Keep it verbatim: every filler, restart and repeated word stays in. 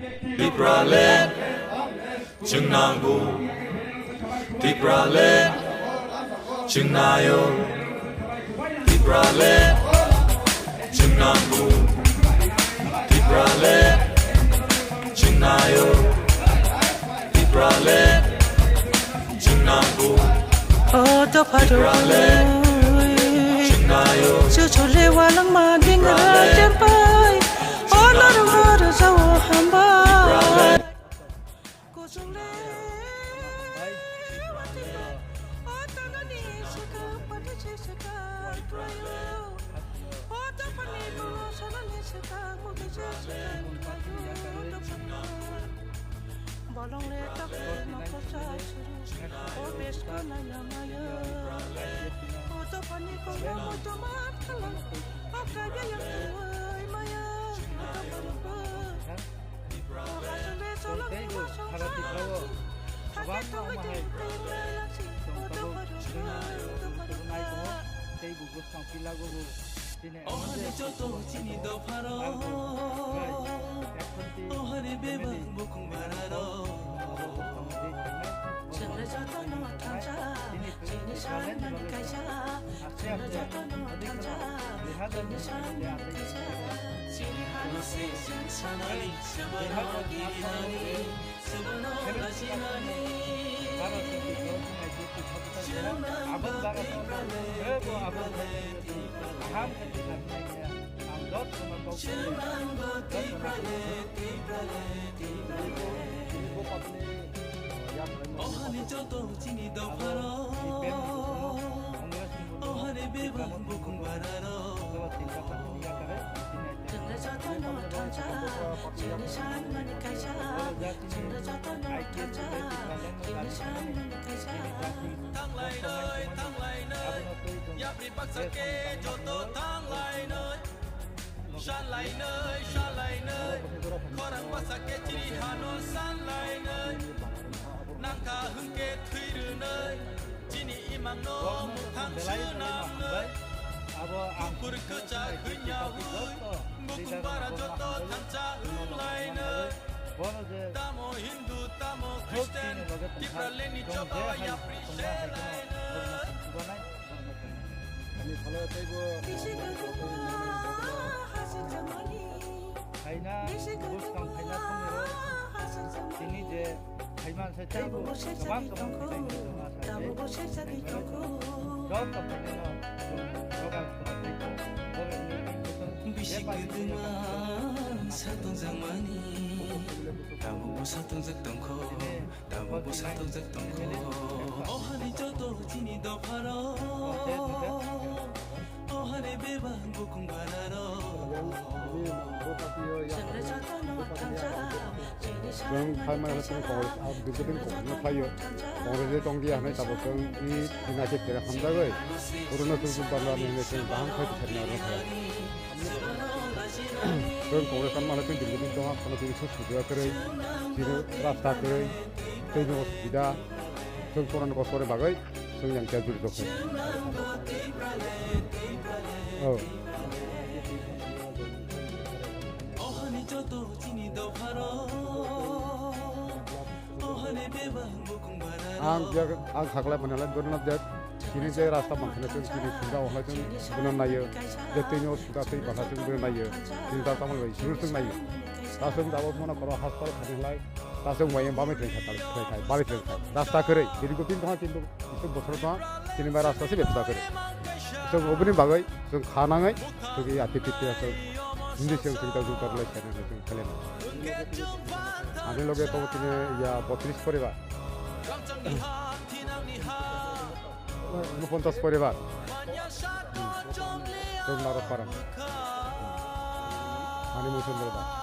Tipraland chwng nango. Tipraland chwng naio. Tipraland chwng nango. Tipraland chwng naio. Tipraland chwng nango. O dopha rok, chwng naio. Chuchule walangma dingra cherpai. O norok rwjao hambai. Kuchungle watino, o tanani saka pati se saka twayo. O tapani bolo sanani saka mugi se saka twayo. Bolong le tak le mokor sa suru. O besko nai na maya. O tapani kong mo to mat kala. O kaya yang tuai maya. O tapani ko. Tei bo sara tiprao kwbangma omo hai chwng tabuk chwng nai tongo, tei bo bwskang pilago bo chini. O hani joto chini dopharo, o hani bebak bukhung bararo. Chwngno jotono thansa, chini sanmani kaisa. Chwngno jotono thansa, chini sanmani kaisa. Chini hano se chwng sanani, chwngno giri hani. Tanglainai, tanglainai, yapri baksa khe joto tanglainai. Sanlainai, sanlainai, khorang baksa khe chiri hano sanlainai. Nangkha hwnkhe thwi rwnai, chini imangno muthang swnamnai. Abo ang Tukur kwchak hwnya hwi, bukung bara joto thansa wnglainai. Bono je Tamo Hindu, tamo Christian, Tipralandni choba yapri selainai. Ani phala teibo Khaina, buskang khaina thangwi rw. Tini je Kaiman se tei bo kwbang kwbang khainai hwnwi tongma sa se. Joto khainai no joga khwna tei bo. Bisi kwdwma sa tongjakmani, tabukbo sa tongjak tongkho, tabukbo sa tongjak tongkho. O hani joto chini dopharo. O hani bebak bukung bararo. Chwng phaima chwng Congress, ah, dikhe din Congress no phaio. Congress de tong dia hwnwi tabuk chwng i tina khe kera hamjagwi. Oro no chwng chwng bandra ni hwnwi chwng baham khai tongkha oro no phai. Chwng Congress tangma hwnwi chwng dikhe din tongma, kono chwng suk sujak kwrwi, chini rasta kwrwi, tei no osubida. Chwng kono ni kosto ni bagwi. Chwng yang kya juri dokhe. Oh. Ang biya, ang sakla manala dorna de. Chini je rasta mangkhana chwng chini sinda ohla chwng buna nayo. Je tini o suda tei basa chwng buna nayo. Sinda tamal bai suru chwng nayo. Tasung dabo mona koro hospital khani lai. Tasung bai bamai tren kha, tali tren kha, bari tren kha. Rasta kwrwi, diri go tin tongha kintu isu bosor tongha, chini bai rasta se bebsa kwrwi. Chwng oboni bagwi chwng kha nangwi, chwng ya tip tip ya chwng. Hindi chwng chwng ta jung tor lai chwng chwng khlai nang. Ani loge to tini ya botris poribar. Unoponchas poribar. Hmm. Chwng naro parang. Ani muchung poribar.